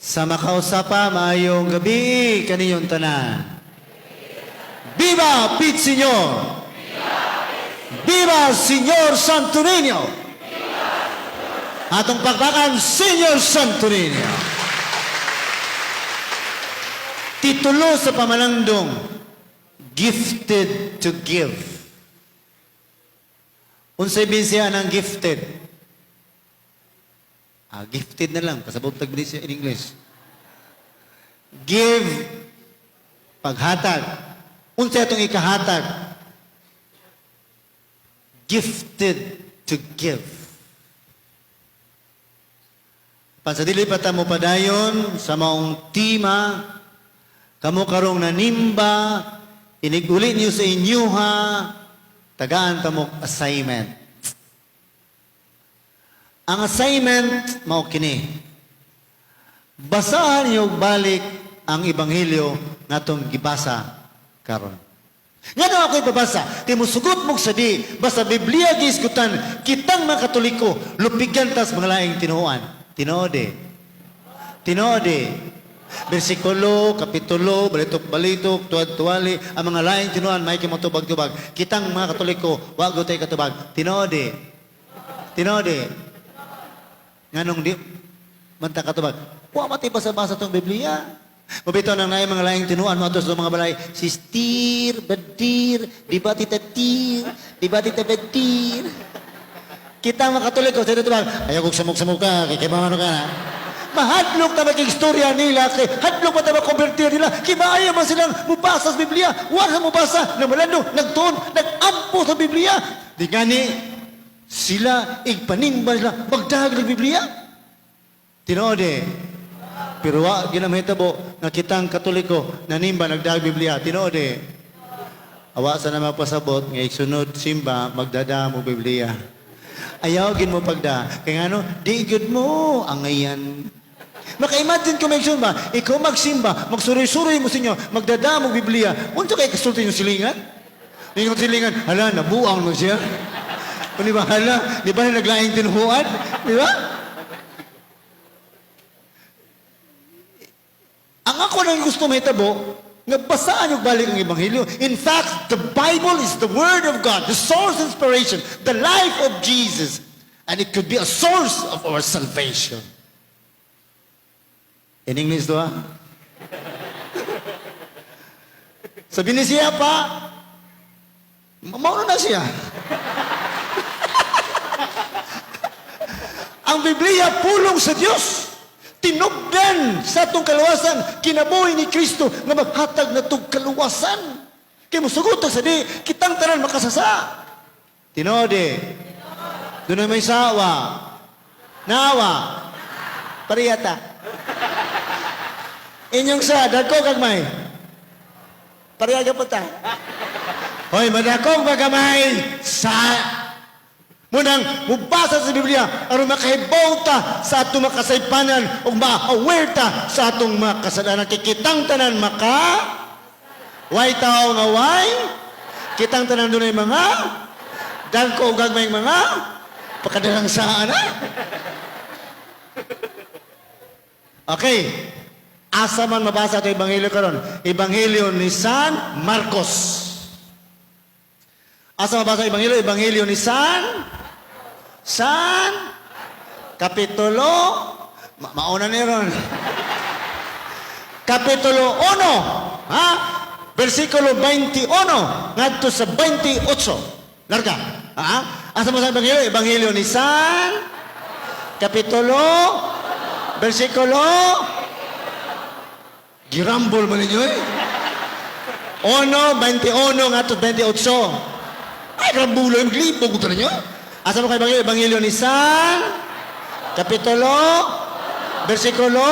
Sa makausapa, maayong gabi kaninyong tanan. Viva Pit Señor! Viva Señor Santo Niño! Atong pakpakan, Señor Santo Niño! Titulo sa pamanangdong, "Gifted to Give." Unsay binsiya ng gifted? Ah, gifted na lang. Kasabot tag siya in English. Give, paghatag. Unsay atong ikahatag? Gifted to give. Pansadili pa ta mo padayon sa maong tema, kamo karong nanimba, iniguli niyo sa inyuha, tagaan ta mo assignment. Ang assignment mao kini. Basahan niyo balik ang ebanghelyo ngatong gibasa karon. Ngano ako ipabasa? Kay musugot mo sa di, basta Biblia giisgutan, kitang mga Katoliko, lupigan tas mga laing tinuoan. Tinuod eh. Tinuod eh. Bersikulo, kapitulo, balitok-balitok, tuwad-tuwali, ang mga laing tinuoan, may tubag-tubag. Kitang mga Katoliko, wa tay katubag. Tinuod eh. Tinuod eh. Nganong di man ta katubag? Wa man basa-basa tong Biblia. Mabito nang naay mga laing tinuan mo sa mga balay, sistir, badir, di ba tita tir, di ba tita badir. Kita mga Katoliko, sa ito ayaw kong samok-samok ka, kay kay ka na. Mahadlok na maging istorya nila, kay hadlok pa ta makonvertir nila, kay maayo man silang mubasa sa Biblia, wala sa mubasa, namalando, nagtuon, nagampo sa Biblia. Di gani, sila, igpanimba sila, magdahag ng Biblia. Tinuod eh. Pero wa ginamahitabo nga kitang Katoliko nanimba nagdahag Biblia. Tinuod eh. Awa sa na magpasabot nga igsunod simba magdada mo Biblia. Ayaw gin mo pagda. Kay ngano, di gud mo angayan. Maka-imagine ko may ba, ikaw magsimba, magsuroy-suroy mo sa inyo, magdada mo Biblia. Unsa kay kasulti yung silingan? Yung silingan, hala, nabuang mo siya. O di ba, hala, di ba na naglaing tinuhuan? Di ba? Ang ako nang gusto mahitabo, nga basaan yung balik ang Ebanghelyo. In fact, the Bible is the Word of God, the source of inspiration, the life of Jesus. And it could be a source of our salvation. In English to, ah? Sabi ni siya pa, mauna na siya. Ang Biblia pulong sa Dios. Tinubdan sa atong kaluwasan, kinabuhi ni Kristo nga maghatag na tog kaluwasan. Kay musugot sa di, kitang tanan makasasa. Tinuod eh. Doon may sawa. Nawa. Pariyata. Inyong sa, dagko gagmay. Pareha pa ta. Hoy, madakong magamay sa munang mubasa sa Biblia aron makahibaw ta sa atong makasaypanan ug ma-aware ta sa atong mga kasalanan. Kay kitang tanan maka way tao nga way kitang tanan dunay mga dagko ug gagmay mga pakadalang sa ana. Okay. Asa man mabasa ito Ebanghelyo karon? Ebanghelyo ni San Marcos. Asa mabasa Ebanghelyo? Ebanghelyo ni San San Kapitulo mauna ni ron. Kapitulo 1, ha? Versikulo 21 ngadto sa 28. Larga. Ha? Asa mo sa Ebanghelyo? Ebanghelyo ni San Kapitulo versikulo. Girambol man ninyo eh. 1, 21 ngadto 28. Ay, rambulo yung maglibog ko ninyo. Asa mo kay Ebanghelyo? Ebanghelyo ni San Kapitulo versikulo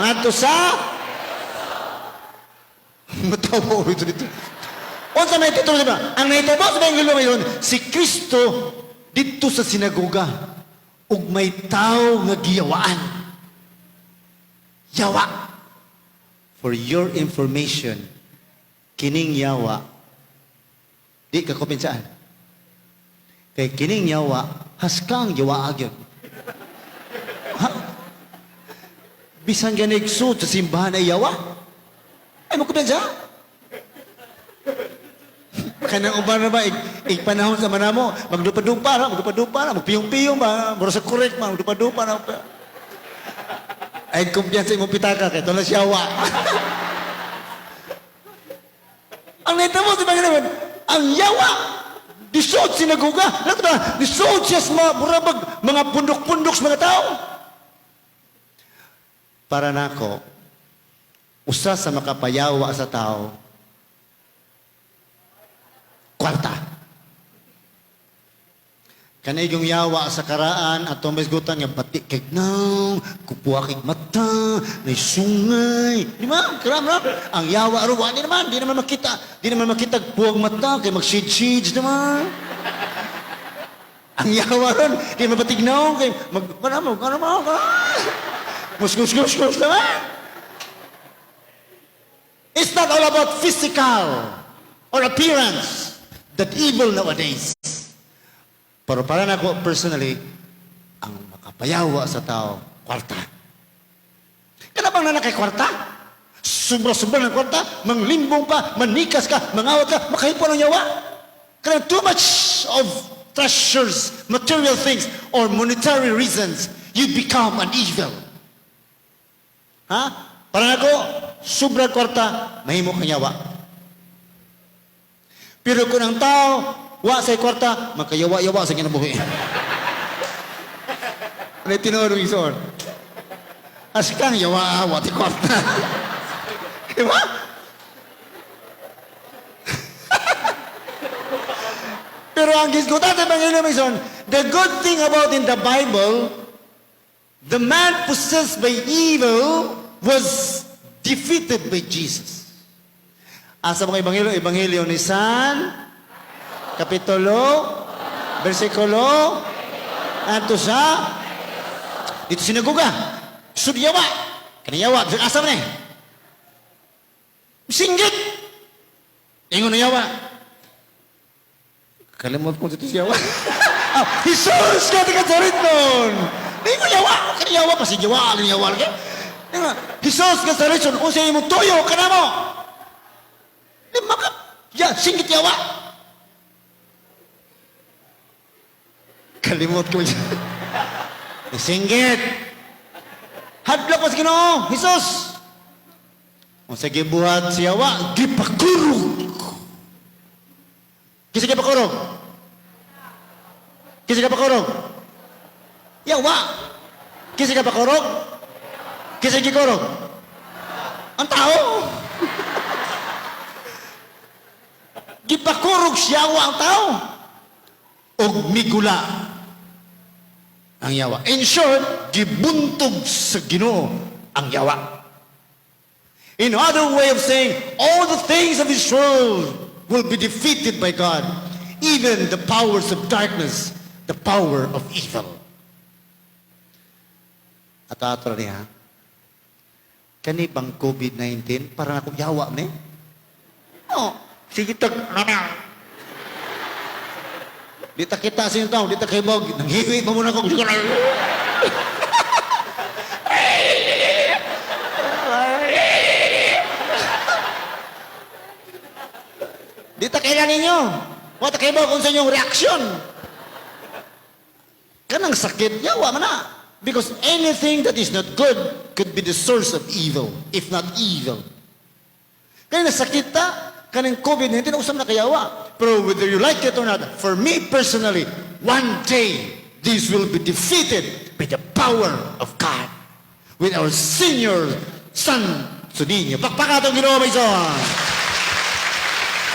ngadto sa matawa ito dito. Unsa may titulo diba? Ang nahitabo sa Ebanghelyo ngayon, si Kristo dito sa sinagoga ug may tao nga giyawaan. Yawa. For your information, kining yawa, di ka kupinsaan. Kay kining yawa, haskang yawa gyud. Ha? Bisan ganig sud sa simbahan ay yawa. Ay, mo kumpiyansa? Kanang uban na ba, ig panahon sa manamo, magdupa-dupa na, magdupa-dupa na, magpiyong-piyong ba, mura sa korek man, magdupa-dupa na. Ay, kumpiyansa imong pitaka, kay na siya wa. Ang nahitabo sa Panginoon, ang yawa, disod sinagoga, lahat ba, disod siya sa mga murabag, mga pundok-pundok sa mga tao. Para nako, usa sa makapayawa sa tao, kwarta. Kanay yung yawa sa karaan at tumisgutan nga bati kay naw, kupuha kay mata, may sungay. Di ba? Karam ra. Ang yawa ro wa di naman, di naman makita. Di naman makita puwag mata kay magshid-shid naman. Ang yawa ron, di naman patignaw kay mag ano mo, ano mo, muskus-gus naman. It's not all about physical or appearance that evil nowadays. Pero para nako personally, ang makapayawa sa tao, kwarta. Kana bang naa kay kwarta? Sobra-sobra ng kwarta, manglimbong pa, manikas ka, mangawat ka, makahipo ng yawa. Kana too much of treasures, material things, or monetary reasons, you become an evil. Ha? Para nako, sobra kwarta, mahimo kang yawa. Pero kung ang tao, wa sa kwarta, makayawa-yawa sa kinabuhi. Ano tinuod ng ison? As kang yawa, wa ti kwarta. Di ba? Pero ang gisgutan sa Ebanghelyo, Mason, the good thing about in the Bible, the man possessed by evil was defeated by Jesus. Asa mga Ebanghelyo? Ebanghelyo ni San, Kapitulo, versikulo, anto sa, dito sinagoga, sudyawa, kaniyawa, asa man eh? Singgit! Ingon na yawa. Kalimot ko dito siya. Ah, Jesus, kaya ka sa nun. Ingon yawa, kaniyawa pa si yawa, kaniyawa. Ingon, Jesus ka sa rin unsa imong tuyo kanamo. Di maka, ya, singgit yawa. Kalimot ko siya. Singgit. Hadlok ko sa Ginoo, Jesus. Unsa gibuhat siya wa, gipakurog. Kinsa gipakurog? Kinsa gipakurog? Yawa. Kinsa gipakurog? Kinsa gikurog? Ang tao. Gipakurog siya wa ang tao. Og migula ang yawa. In short, gibuntog sa Ginoo ang yawa. In other way of saying, all the things of this world will be defeated by God. Even the powers of darkness, the power of evil. At ato niya, kani bang COVID-19, parang ako yawa ni? Oh, sige tag, di ta kita sa inyong tao, di ta kaibog, nanghiwi pa muna ko. Di ta kailan ninyo. Wa ta kaibog kung sa inyong reaksyon. Kanang sakit, yawa man na. Because anything that is not good could be the source of evil, if not evil. Kaya nasakit ta, kanang COVID-19, usam na kayawa. Pero whether you like it or not, for me personally, one day, this will be defeated by the power of God. With our senior son, Suninyo. Pakpaka itong Ginoo, may igsoon.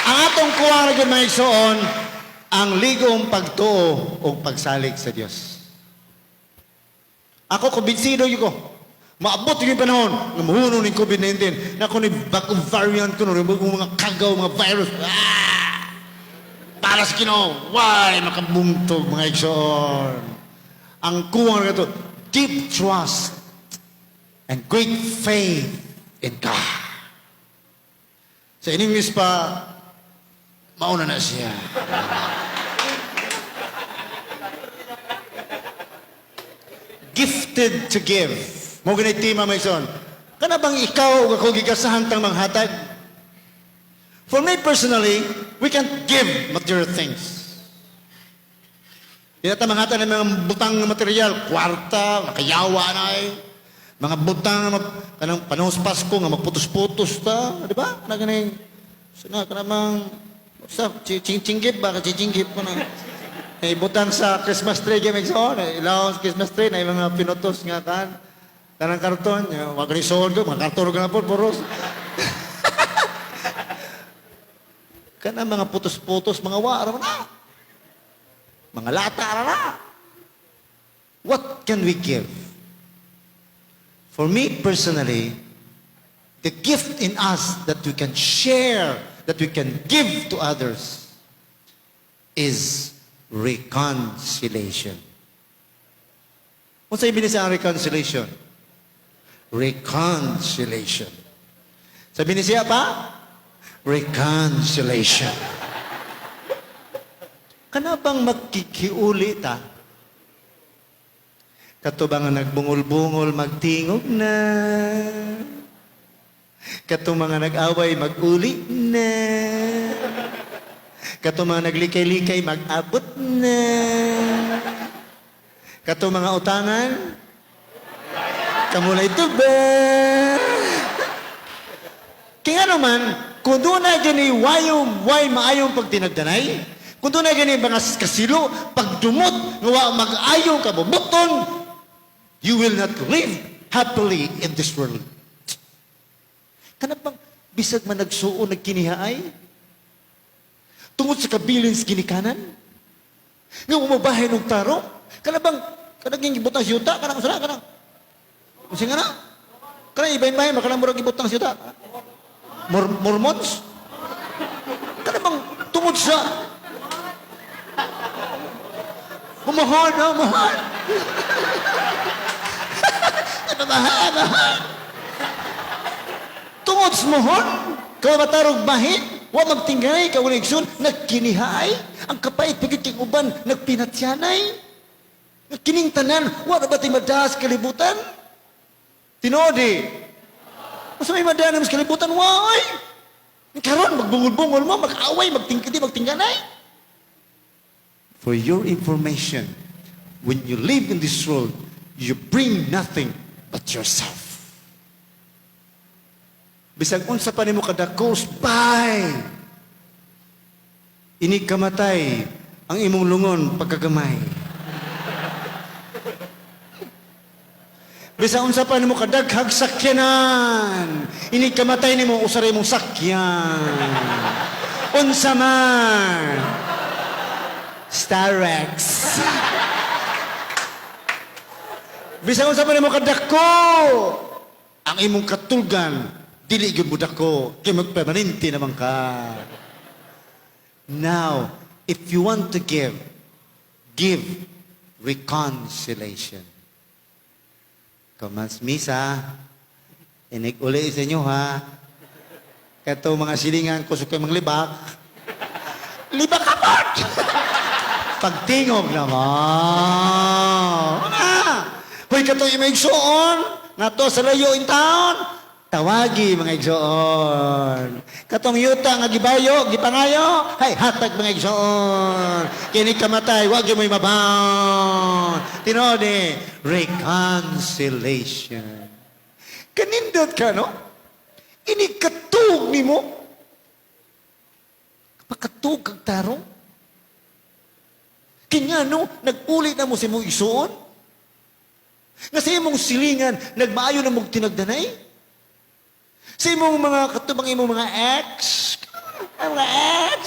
Ang atong kuha na gyud, mga igsoon, ang ligong pagtuo o pagsalig sa Dios. Ako, kumbinsido yun ko. Maabot yung panahon nga mahuno ning COVID-19. Na kung ni bagong variant ko, no, bagong mga kagaw, mga virus. Ah! Para sa Ginoo, why makabungtog mga igsoon. Ang kuwang na ito, deep trust and great faith in God. Sa English pa, mauna na siya. Gifted to give. Mao gani tema, mga igsoon. Kana bang ikaw ug ako gigasahan tang manghatag? For me personally, we can't give material things. Di na ta manghatag ng mga butang nga material, kwarta, makayawa na ay. Mga butang nga kanang panahon sa Pasko nga magputos-putos ta, di ba? Kana ganing sana kana mang sa ching-chinggip ba, ching-chinggip ko na. Ay butang sa Christmas tree gyud, igsoon, ilaw sa Christmas tree na mga pinutos nga kan. Kanang karton, ya, wa gani suod ko, mga karton na po, puros. Kanang mga putos-putos, mga wa, ra man na. Mga lata ra na. What can we give? For me personally, the gift in us that we can share, that we can give to others, is reconciliation. Unsa ibig sa reconciliation? Reconciliation. Sabi ni siya pa? Reconciliation. Kana bang magkikiuli ta? Kato ba nga nagbungol-bungol, magtingog na? Kato mga nag-away, mag-uli na? Kato mga naglikay-likay, mag-abot na? Kato mga utangan, kamulay ba? Kaya naman, kung doon na gani wayong way maayong pagtinagdanay, kung doon na gani mga kasilo, pagdumot, nga wa mag-ayong kabubuton, you will not live happily in this world. Kana bang bisag man nagsuo nagkinihaay? Tungod sa kabilin sa ginikanan? Nga umabahin og taro? Kana bang kanang gibutang sa yuta? Kanang sala kanang? Unsa nga na? Kanang iba-iba kanang murag gibutang sa yuta? Mormons? Kana bang tungod sa Humahon, humahon. Mahal, mahal. Tungod sa mohon, kay matarog bahin, wa magtingay, kay wala igsoon, nagkinihay, ang kapait pagit kay uban, nagpinatyanay. Kining tanan, wa na ba tay madaas kalibutan? Tinodi. Masa may madaan sa kalibutan, why? Karon magbungol-bungol mo, mag-away, magtingkiti, magtingganay. For your information, when you live in this world, you bring nothing but yourself. Bisag unsa pa nimo kadakos, bye! Inig kamatay ang imong lungon pagkagamay. Bisag unsa pa nimo kadaghag sakyanan, inig kamatay nimo usa ra imong sakyan. Unsa man? Starex. Bisag unsa pa nimo kadako, ang imong katulgan dili gyud mo dako kay magpermanente naman ka. Now, if you want to give, give reconciliation. Kamans misa, inig uli sa inyo ha. Kato mga silingan ko sa mga libak. Libak ka po! Pagtingog naman. Ah! Hoy, kato yung mga igsoon. Nato sa layo in town. Tawagi mga igsoon. Katong yuta nga gibayo, gipangayo, hay hatag mga igsoon. Kini kamatay, wag yung mo'y mabaon. Tinuod eh, reconciliation. Kanindot ka, no? Ini katug nimo. Pakatug kag tarong. Kanya no, nag-uli na mo sa imong igsoon. Nga sa imong silingan, nagmaayo na mong tinagdanay. Sa imong mga katubang imong mga ex, ang mga ex.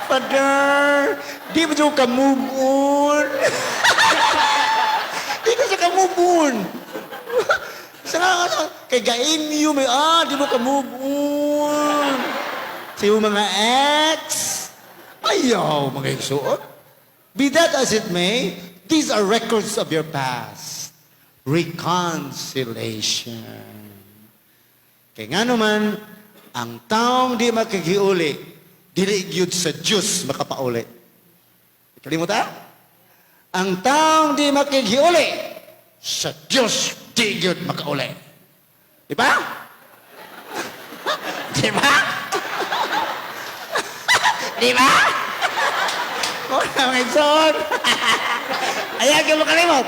Father, di mo ka move on. Di ka sa ka move on. Sa nga, kay gain you, may, di mo ka move on. Sa imong mga ex, ayaw, mga igsuon. Be that as it may, these are records of your past. Reconciliation. Kaya nga naman, ang taong di makagiuli, dili gyud sa Diyos makapauli. Kalimutan? Ang taong di makigiuli, Sa Dios di gyud makauli. Di ba? Di ba? Di ba? Wala, mga igsoon. Ayaw kayo makalimot.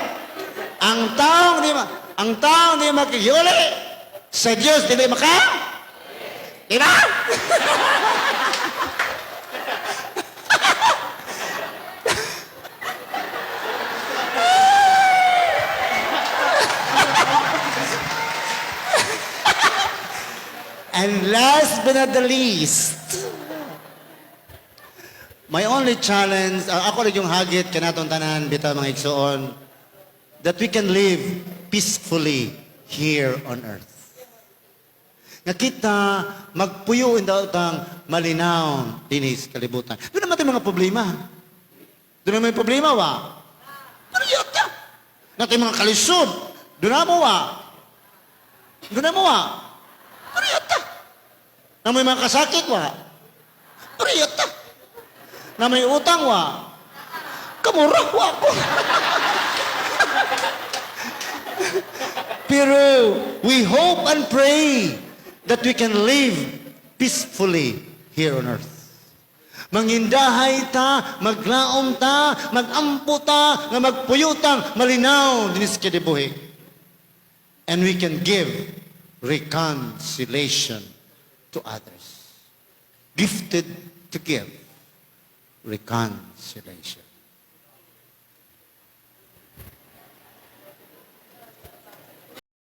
Ang taong di makighuli sa Diyos dili maka. Di ba? And last but not the least, my only challenge, ako rin yung hagit kanatong tanan, bitaw, mga igsoon, that we can live peacefully here on earth. Nga kita magpuyo intawong malinaw dinis kalibutan. Duna man mga problema. Duna may problema wa. Pero yata. Naa tay mga kalisod. Duna mo wa. Duna mo wa. Pero yata. Naa may mga kasakit wa. Pero yata. Naa may utang wa. Kamura wa ko. Pero we hope and pray that we can live peacefully here on earth. Mangindahay ta, maglaom ta, magampo ta, nga magpuyo tang malinaw dinis kinabuhi. And we can give reconciliation to others. Gifted to give reconciliation.